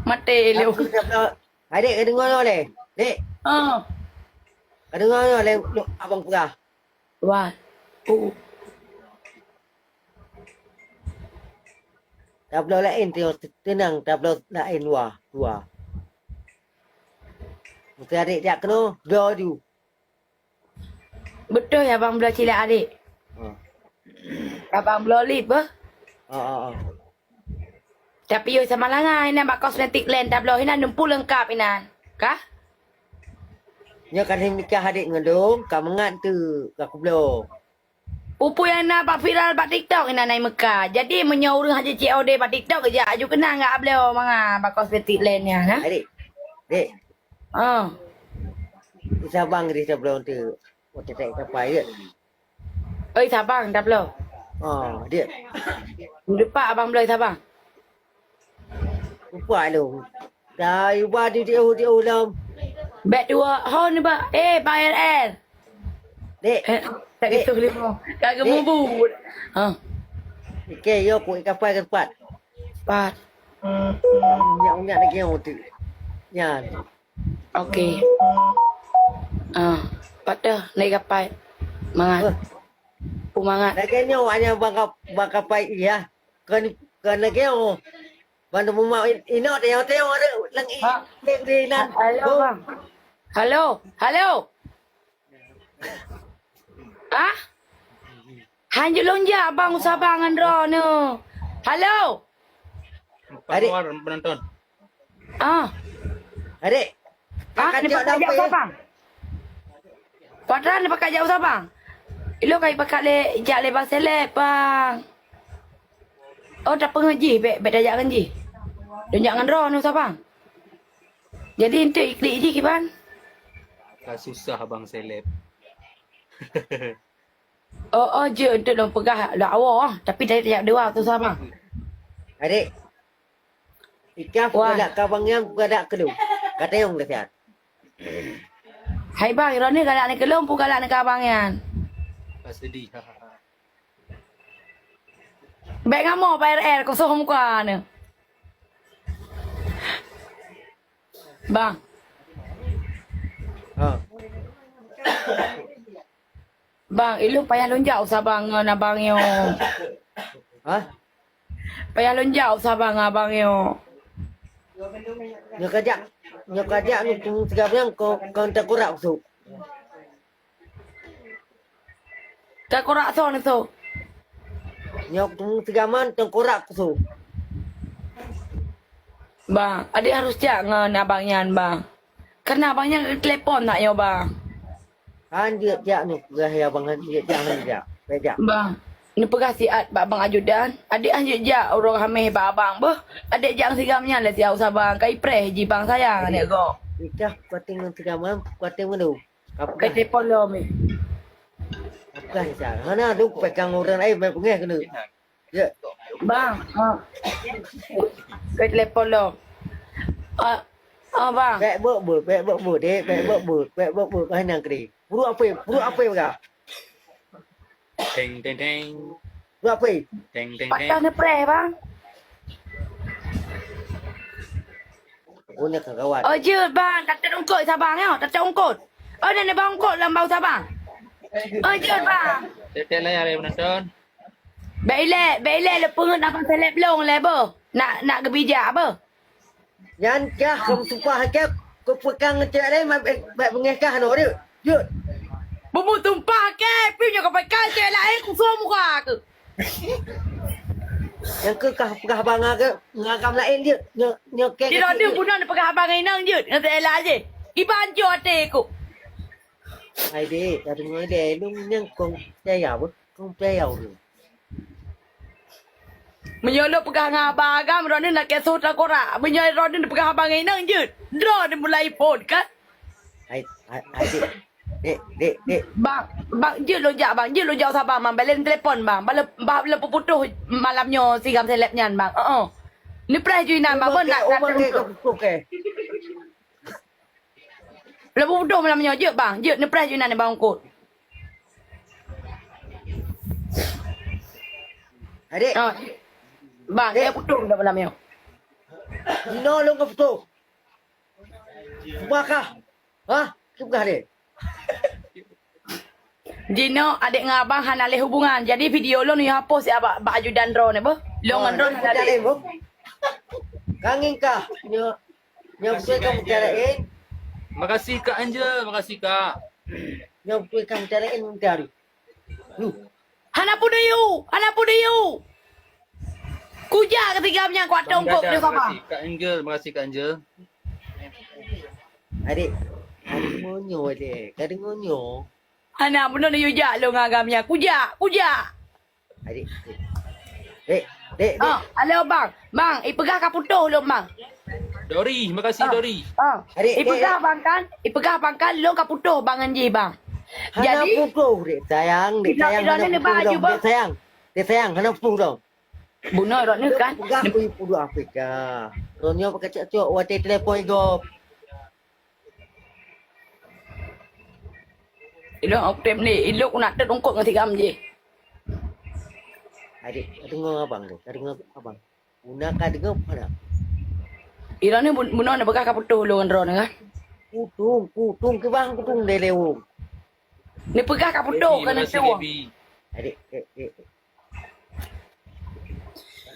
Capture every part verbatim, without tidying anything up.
Maté lé. Aku dah, Adek, ka deungoe nyoe lé? Dek. Ah. Ka deungoe nyoe lé, lôn abang peugah. Wah. Uh. Tabloe laén, teunang, tabloe laén dua, dua. Meusti adek jak keunoe, bloe ju. Beutôi abang bloe cilak adek. Ha. Abang bloe lip beh. Ha, ha, ha. Tapi yôh sama langa inan bak kosmetik laén tabloe inan dumpeue leungkap inan. Kah? Nyoe ka lheueh nikah adek ngon lôn, ka mangat teuk ka kubloe. Peue-peue nyang na bak viral bak TikTok inan na i Mekah. Jadi meunyoe ureueng hana C O D bak TikTok, geujak aju keunan gak bloe mangat bak kosmetik laén nyan, ha? Adek. Dek. Ah. Di Sabang di tabloe tu. Watèe taék kapai je. Oi, Sabang tabloe. Ah, dia. Lupa abang bloe Sabang. Lupa lu. Dah, iba di diu diu lom. Bèk dua hon ba. Eh, Pak R R. Dek. Eh, tak Dek. Gitu lima. Kagak Dek. Mubu. Ha. Oke, yo ku ikan pai ke tempat. Pat. Minyak-minyak lagi yang utik. Nyan. Okey. Ah, patah naik kapai. Mangat. Eh. Pumangat. Lagi nyoe hanya bangka bangka pai iya. Kan kan lagi oh. Bantu muma ino teo teo ada lagi. Ha. Dek di nan. Ha, halo, Bang. Halo. Halo. Ah? Hanjeuet lôn jak bang u Sabang ngon droeneuh. Halo. Empat Adik. Luar penonton. Ah. Adik. Ah, pakat ni jak pakat jak dapat, ya? Sabang. Padahal ni pakat jak u Sabang. Ilo kai pakat le jak le bang seleb bang. Oh, tak pengen jih, bek bek dah jak ngan jih. Dah jak ngan droeneuh u Sabang. Jadi enteuk iklik jih kiban? Ka susah bang seleb. Oh, oh, je untuk lôn peugah lôn awak, tapi dari tiap dua tu sama. Adik. Ikah Wah. Galak ka bang nyan galak kelu. Kata yang dah sihat. Hai bang, ironi galak ni kelu, pu galak ni ka bang nyan. Sedih. Baik ngamo Pak R R kosong muka ni. Bang. Ha. Bang, ilôn payah lôn jak u Sabang ngon abang nyoe. Hah? Payah lôn jak u Sabang ngon abang nyoe. Nyoe kajak, nyoe kajak ni tu tiga bulan kau kau tak kurak tu. Teukorak soe neusoe? Nyoe teungoh sigaman teukorak kusoe. Bang, adik harus jak ngon abang nyan, bang. Karena abang nyan telepon nak nyoe, bang. Han jeuet jak nyoe peugah ya bang, han jeuet jak, han jeuet jak. Bang, neupeugah siat bak bang ajudan, adik han jeuet jak uroe hameh bak abang beuh. Adik jak ngon sigam nyan lé siat u Sabang, ka ipreh ji bang sayang aneuk gob. Itah kuating ngon sigaman, kuating meuneu. Ka peugah. Ka telepon lom, eh. Ka peugah, Isa. Hana, tu pegang orang lain, main pengeh kena. Ya. Bang, ha. Ka telepon lom. Ah, ah, bang. Pek bek bek, pek bek bek, dek, pek bek bek, pek bek bek, kau hana kena. Puruk apa, puruk apa pegang? Teng, teng, teng. Puruk apa? Teng, teng, teng. Patah neupreh, bang. Oh, ni kawan. Oh, jeuet, bang. Tateuk ungkot Sabang, ya. Tateuk ungkot. Oh, nenek bang ungkot lam bau Sabang. Oh, jeuet, bang. Tiap-tiap layar ya penonton. Bek ilek, bek ilek le peungeut abang seleb long le boh. Nak, nak geubijak boh. Nyan kah kamu tumpah kah kau pegang cewek lain mak bek bengeh kah no dia. Jut. Bubu tumpah kah, pi nyoe kau pegang cewek lain kusua muka ke. Nyang keu kah peugah bang ke ngagam lain je. Nyo nyo ke. Di roda bunoe peugah abang inong jut. Nang tela je. Iban jo ate ku. Hai dek, ka deungoe deh, lôn nyang kong percaya beuh, kong percaya ureueng. Meunyoe lôn peugah ngon abang agam, droeneuh nak kesoh teukorak. Meunyoe droeneuh peugah abang inong jeuet, droeneuh mulai phon kan? Hai, hai, hai dek, dek, dek, dek. Bang, bang jeuet lôn jak bang, jeuet lôn jak u Sabang bang, balen telepon bang, balen bah lôn peuputoh malam nyoe sigam seleb nyan bang. Heeh. Neupreh ju inan bang, nak, nak. Lôn peuputoh malam nyoe, jeuet bang, jeuet neupreh ju inan bang ungkot. Adik. Oh. Bang, dia putus dah malam nyoe. Jinoe lôn ka putôh. Peugah kah? Hah? Peugah deh. Jinoe adék ngon abang hana lé hubungan. Jadi video lôn neuyue hapus siat bak, bak ajudan droeneuh beuh. Lôn ngon droeneuh hana lé. Ka ngieng kah? Nyoe, nyoe beutôi ka meucaraén. Makasih Kak Angel, makasih Kak. Nyoe beutôi ka meucaraén meucari. Huh. Hana peue neuyue, hana peue neuyue. Kujak keu si Gam nyan kuat tongkok di Sabang. Makasih Kak Angel, makasih Kak Angel. Adék, ka deungoe nyoe deh, ka deungoe nyoe. Hana bunoe neuyue jak lôn ngon Gam nyan. Kujak, kujak. Adék, dek, dek, dek, dek. Ah, halo bang. Bang, ipeugah ka putôh lôn bang. Dori, makasih Dori. Ah. Adék, dek, ipeugah dek. Bang kan, ipeugah bang kan lôn ka putôh bang ngon jih bang. Hana putôh, dek sayang, dek sayang, hana putôh dong, dek sayang. Dek sayang, hana putôh dong. Bunoe rot nyoe kan. Peugah kui puduk Afrika. Rot nyoe pakai cok-cok watèe telepon gob. Ilok aku tem ni, ilok nak teutungkot ngon si Gam jih. Adék, ka deungoe abang tu, ka deungoe abang. Una ka deungoe hana? Ilok ni bun-, bunoe neupeugah ka putôh lôn ngon droeneuh kan? Putôh, putôh keu bang, putôh lé lewong. Neupeugah ka putôh ka neutôh. Adék, eh, eh, eh.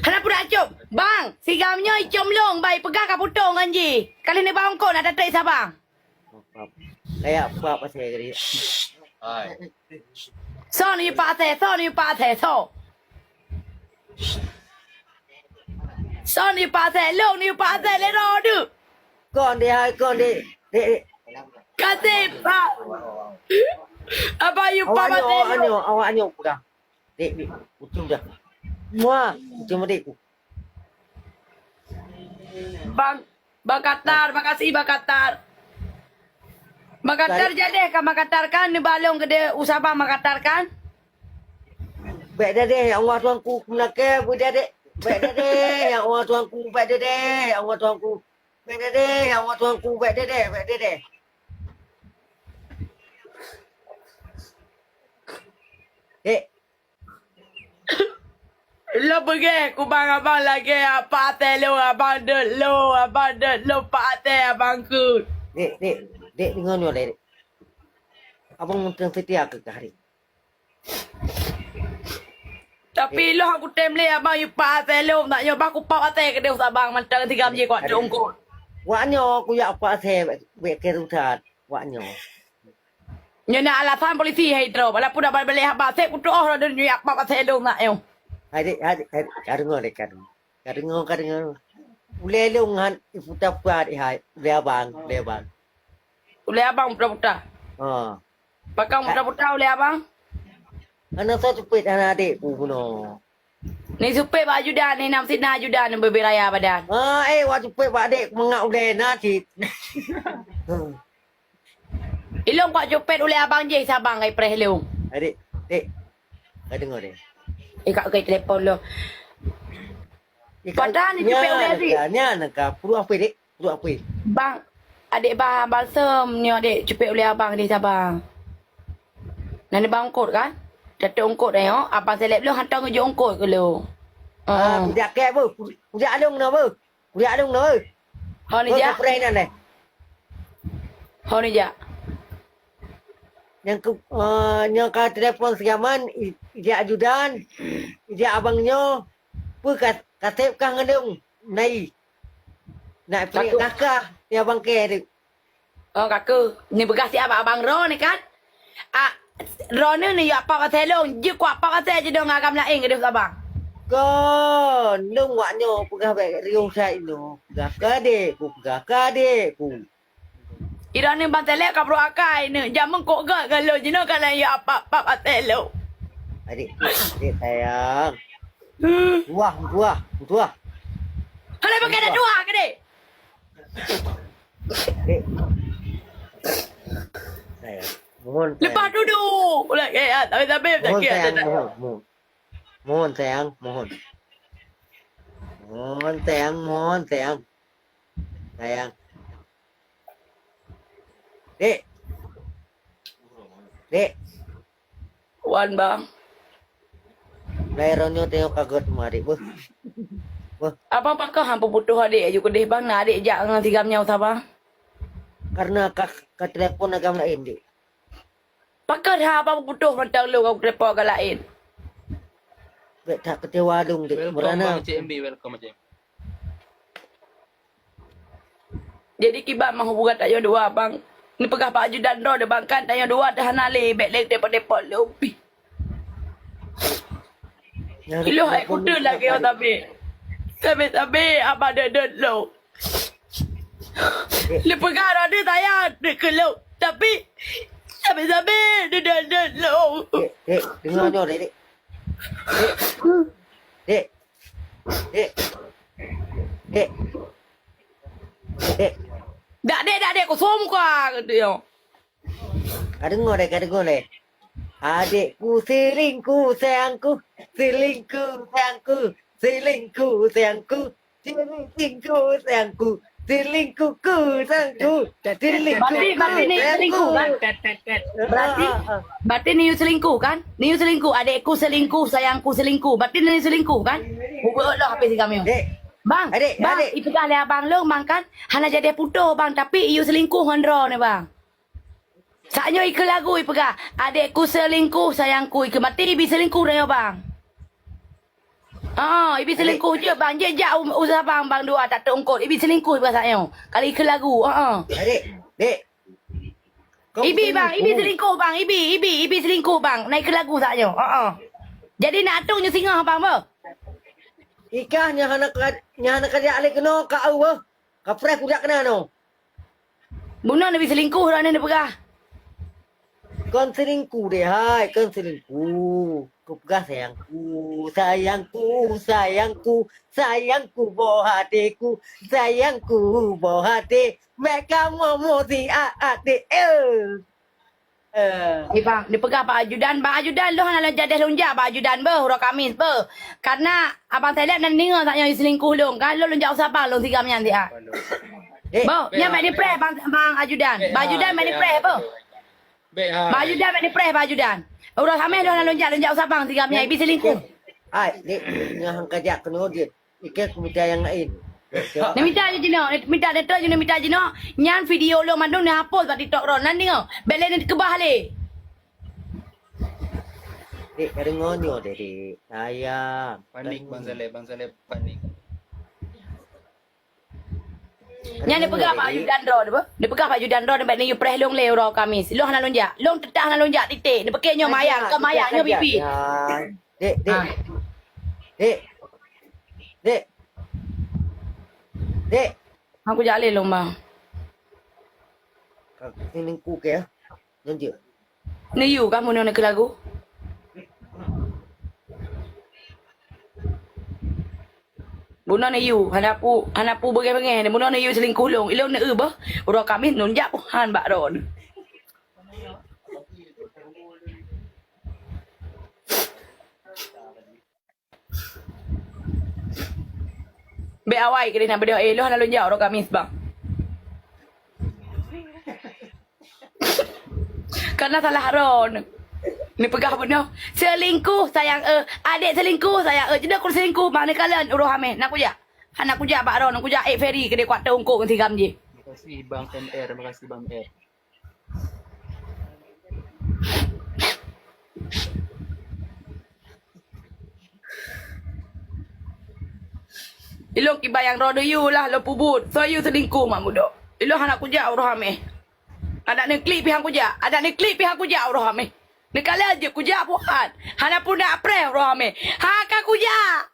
Hana peue dak com. Bang, si Gam nyoe icom lôn, bang ipeugah ka putôh ngon jih. Ka lheueh neuba ongkot na tatrek Sabang. Kayak pap asai tadi. Hai. Son yu pak asai, son yu pak asai, son. Son yu pak asai, lôn yu pak asai lé droe deuh. Kon deh, hai, kon deh. Dek, dek. Kasih, Pak. Abang yu pak asai lôn. Awak nyoe, awak nyoe peugah. Dek, dek, ucum dah. Muah, ucum dek ku. Bang, Bang Katar, makasih Bang Katar. Bang Katar jadi kan Bang Katar kan, neuba lôn keudeh u Sabang Bang Katar kan? Bèk dedeh, ya Allah Tuhanku, meulakèe beude dek. Bèk dedeh, ya Allah Tuhanku, bèk dedeh, ya Allah Tuhanku. Bèk dedeh, ya Allah Tuhanku, bèk dedeh, bèk dedeh. Dek, Lôn peugah kubang abang lagèe apa teh lôn, abang deuet lôn, abang deuet lôn pat teh abang kheun. Dek, dek, dek, deungoe nyoe, dek. Abang mantong seutia keu kah, dek. Tapi lôn kutem lé abang yue pat teh lôn, nak nyoe bah kupap ateuh keudeh abang mantong tigam jih kuat teungkot. Wak nyoe kuyak pat teh bèk, bèk keu rutat, wak nyoe. Nyoe na alasan polisi hai droe, walaupun dak balek haba seb kutuoh lom nyoe yak pap asai lôn nak nyoe. Hai dek, hai dek, hai dek, ka deungoe dek, ka deungoe. Ka deungoe, ka deungoe. Ulèe lôn han iputa-puta dek hai, ulèe abang, ulèe abang. Ulèe abang puta-puta? Ha. Pakon puta-puta ulèe abang? Hana soe supet hana adek ku bunoe. Ni supet bak ajudan, ni nam sina ajudan beubiraya badan. Ha, eh, wak supet bak adek mangat ulèe na cit. Ilôn kuat cupet ulèe abang jih Sabang kai preh lôn. Adek, dek. Ka deungoe deh. Eh, kak kai telepon lôn. Eh, kak, padahai ni cupet ulèe adik. Nyan, nyan ka puluh apa dek? Puluh apa? Bang, adek bah balsem nyoe dek cupet ulèe abang di Sabang. Nan bang ongkot kan? Datuk ongkot eh, oh. Abang seleb lôn hantom ngeujok ongkot keu lôn. Ah, pijak kek bu. Pijak lôn na bu. Kujak lôn nyoe. Ho neujak? Nyoe ka preh nyan leh. Ho neujak? Nyang ke, eh, nyang ka telepon sigaman, i-, ijak ajudan, ijak abang nyoe, peue ka, ka seb kah ngon lôn, nai. Nak peue kakah, ya abang keh tu. Oh, kaku. Ni peugah siat bak abang droeneuh kan? Ah, droeneuh ni yak pap asai lôn, jeuet kuat pap asai jinoe ngon agam laén keudeh Sabang. Kon, lôn wak nyoe peugah bèk riôh that inoe. Peugah keu adek ku, peugah keu adek ku. Droeneuh ban telek ka brôk akai neuh, jameun kok gèt keu lôn jinoe ka lôn yak pap, pap asai lôn. Adek, adek sayang. Hmm. Tuah, tuah, tuah. Kalau pakai dah tuah ke dek? Eh. Sayang. Mohon, sayang. Lepas duduk. Ulah kaya, tapi, tapi mohon, sakit sayang, hati, mohon, mohon. Mohon, sayang, mohon. Mohon, sayang, mohon, sayang. Sayang. Dek. Dek. Wan, Bang. Lai roh nyoe teuh ka gèt meuadik beuh. Wah. Abang pakon han peuputôh adék aju keudeh bang, na adék jak ngon si Gam nyoe saban? Karena ka, ka telepon agam laén, Dek. Pakon han abang peuputôh mantong lôn ka telepon agam laén? Bèk that keucewa lôn, Dek. Welcome, Merana. Bang C M B, welcome, C M B. Jadi kiban mah hubungan tanyoe dua, bang? Neupeugah bak ajudan droeneuh, bang, kan tanyoe dua teuh hana lé, bèk lé depot-depot lé upi. Nyan iloh hai kuteun lagèe nyoe sabe. Sabe-sabe abang deuet-deuet lôn. Neupeugah droeneuh sayang deuet keu lôn, tapi sabe-sabe deuet-deuet lôn. Dek, dek, deungö nyoe, Dek, Dek. Dek. Dek. Dek. Dek. Dak dek, dak dek, kosong muka kata dia. Ka deungo deh, ka deungo deh. Adekku selingkuh sayangku, selingkuh sayangku, selingkuh sayangku, selingkuh sayangku, selingkuhku sayangku, selingkuhku sayangku. Berarti, berarti ni selingkuh kan? Berarti, berarti ni you selingkuh kan? Ni you selingkuh, adekku selingkuh, sayangku selingkuh. Berarti ni selingkuh kan? Ubah lah habis kami. Dek. Bang, adek, bang, adek. Ipeugah lé abang lôn, bang kan? Hana jadi putôh, bang, tapi you selingkuh ngon droeneuh, bang. Saat nyoe ikeu lagu ipeugah, "Adekku selingkuh, sayangku," ikeu maté ibi selingkuh dah nyoe, bang. Ah, ibi selingkuh je, bang. Je jak u-, usaha bang, bang dua tak teungkot. Ibi selingkuh ipeugah saat nyoe. Kali ikeu lagu, ah. Adek, dek. Ibi, bang, ibi selingkuh, bang. Ibi, ibi, ibi selingkuh, bang. Na ikeu lagu saat nyoe. Ah. Jadi nak atong nyoe singoh, bang, bah. Ikah nyang hana ka, nyang hana ka jak lé keunoe ka au, bah. Ka preh kujak keunan nyoe. Bunoe neubi selingkuh droeneuh neupeugah. Kon selingkuh deh hai, kon selingkuh. Kupeugah sayangku, sayangku, sayangku, sayangku boh ateku, sayangku boh ate. Meka momo si a ate, eh. Eh. Eh, bang, neupeugah bak ajudan, bak ajudan lôn hana lôn jadeh lôn jak bak ajudan beuh, uroe Kamis beuh. Karena abang Seleb nan ningoe saat nyoe selingkuh lôn, kan lôn, lôn jak usah bang lôn sigam nyan siat. Dek. Beuh, nyan bèk neupreh bang, bang ajudan. Bang ajudan bèk neupreh beuh. Bang ajudan bèk neupreh bang ajudan. Uroe Kamis lôn hana lôn jak, lôn jak usah bang sigam nyan, ibi selingkuh. Hai, dek, nyan han ka jak keunoe jeuet. Ikeu kumita nyang laén. Neumita jinoe, mita neutron jinoe, mita jinoe. Nyan video lôn mandum neuhapus bak TikTok droeneuh. Nan deungoe, bèk lé neukeubah lé. Dek, ka deungoe nyoe deh, dek. Sayang. Panik, Bang Saleh, Bang Saleh panik. Nyan neupeugah bak ajudan droeneuh, beuh. Neupeugah bak ajudan droeneuh, bèk neuyue preh lôn lé uroe Kamis. Lôn hana lôn jak. Lôn teutap hana lôn jak, titik. Neupeukée nyoe mayang, kon mayang nyoe bibi. Dek, dek. Ah. Dek. Dek. Aku jak lé lôn, bang. Ka selingkuh keu, ya? Lanjut. Neuyue kan bunoe neukeu lagu? Bunoe neuyue, hana pu, hana pu beungéh-beungéh. Bunoe neuyue selingkuh lôn. Ilôn neueu beuh. Uroe Kamis lôn jak pih han bak droeneuh. Bèk awai keudeh na beudôh, eh, lôn hana lôn jak uroe Kamis, bang. Karena salah droeneuh. Neupeugah bunoe, "Selingkuh sayang, eh, adek selingkuh sayang, eh." Jinoe ku selingkuh, bang, neukalon uroe Hameh. Na kujak. Hana kujak bak droeneuh, kujak ék feri keudeh kuat teungkok ngon sigam jih. Makasih Bang M R, makasih Bang M R. Ilôn kiban nyang droeneuh yue lah lôn peubuet. Soe yue selingkuh mak mudo. Ilôn hana kujak uroe Hameh. Adak neuklik pih han kujak. Adak neuklik pih han kujak uroe Hameh. Neukalon jeuet kujak pih han. Hana puna preh uroe Hameh. Ha ka kujak.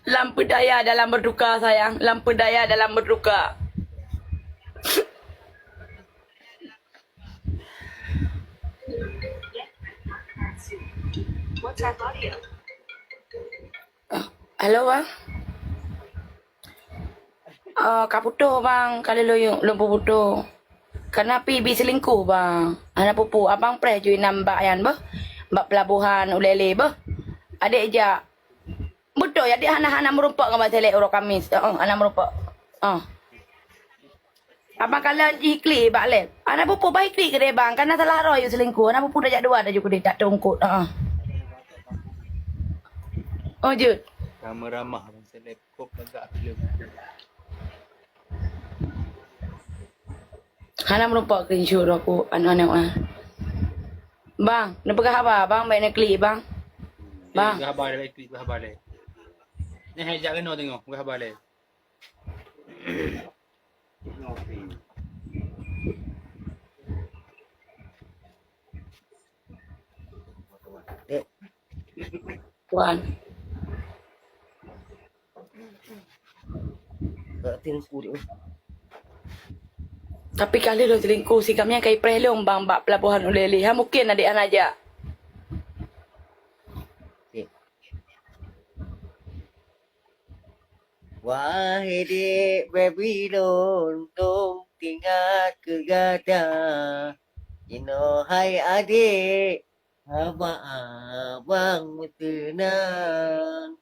Lam peudaya dalam berduka, sayang. Lam peudaya dalam berduka. Halo, Bang. Oh, ka putôh, bang. Ka lheueh lôn, lôn peuputoh. Kana pih bi selingkuh, bang. Hana peue-peue. Abang preh ju inan bak nyan beuh. Bak pelabuhan Ulèe Lheue beuh. Adék jak. Beutôi, adék hana, hana meurumpok ngon Bang Selek uroe Kamis. Heeh, hana meurumpok. Ah. Abang kalon jih klik bak lab. Hana peue-peue, bah klik keudéh, bang. Kana salah droe yue selingkuh. Hana peue-peue, tajak dua tajak keudéh, tak teungkot. Heeh. Oh, jeuet. Ramah-ramah Bang Selek. Kok lagak filem. Hana meurumpok screenshot aku aneuk-aneuk ah. Bang, neupeugah haba, bang, bèk neuklik, bang. Bang. Peugah haba lé, klik peugah haba lé. Neh, jak keunoe teungoh, peugah haba lé. Dek. Wan. Bak selingkuh dek. Tapi ka lheueh lôn selingkuh, sikap nyan ka ipreh lôn bang bak pelabuhan Ulèe Lheue. Ha, mungken adék hana jak. Dek. Wahai dek, baby lôn, lôn teuingat keu gata. Jinoe hai adek, haba abang meuteunang.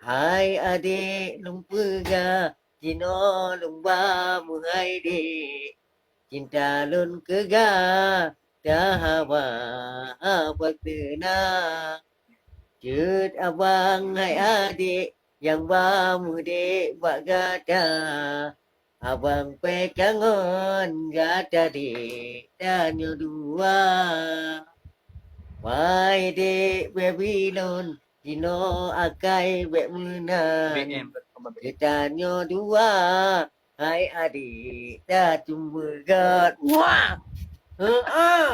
Hai adek, lôn peugah, jinoe lôn ba meuhai dek. Cinta lôn keu gata haba, haba teunang. Jeuet abang hai adek nyang ba meudek bak gata. Abang peka ngon gata dek tanyoe dua. Wahai dek baby lôn, jinoe akai bèk meunan. B M. Geutanyoe dua, hai adek, tacumbeugot. Wah! Heeh.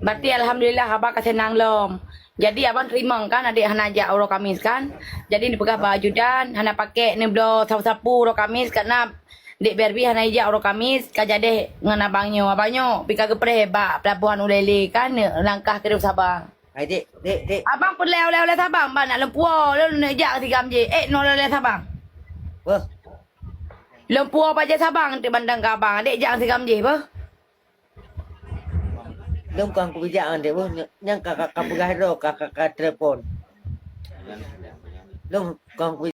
Berarti alhamdulillah haba ka seunang lom. Jadi abang teurimong kan, adek hana jak uroe Kamis kan. Jadi neupeugah bak ajudan, hana pakèk neubloe sapu-sapu uroe Kamis, karena dek Barbie hana ijak uroe Kamis, ka jadeh ngon abang nyoe. Abang nyoe pi ka geupreh bak pelabuhan Ulèe Lheue kan, langkah keudéh Sabang. Hai dek, dek, dek. Abang peureulèe oleh-oleh Sabang, bang, nak lôn puwoe, lôn neujak sigam jih. Eh, nyoe oleh-oleh Sabang. Wah. Lôn puwoe bajèe Sabang teuk bandang keu abang, adek jak sigam jih beuh. Lôn kon kupeujak ngon dek beuh, nyang ka, ka, ka peugah droe, ka, ka, ka telepon. Lôn kon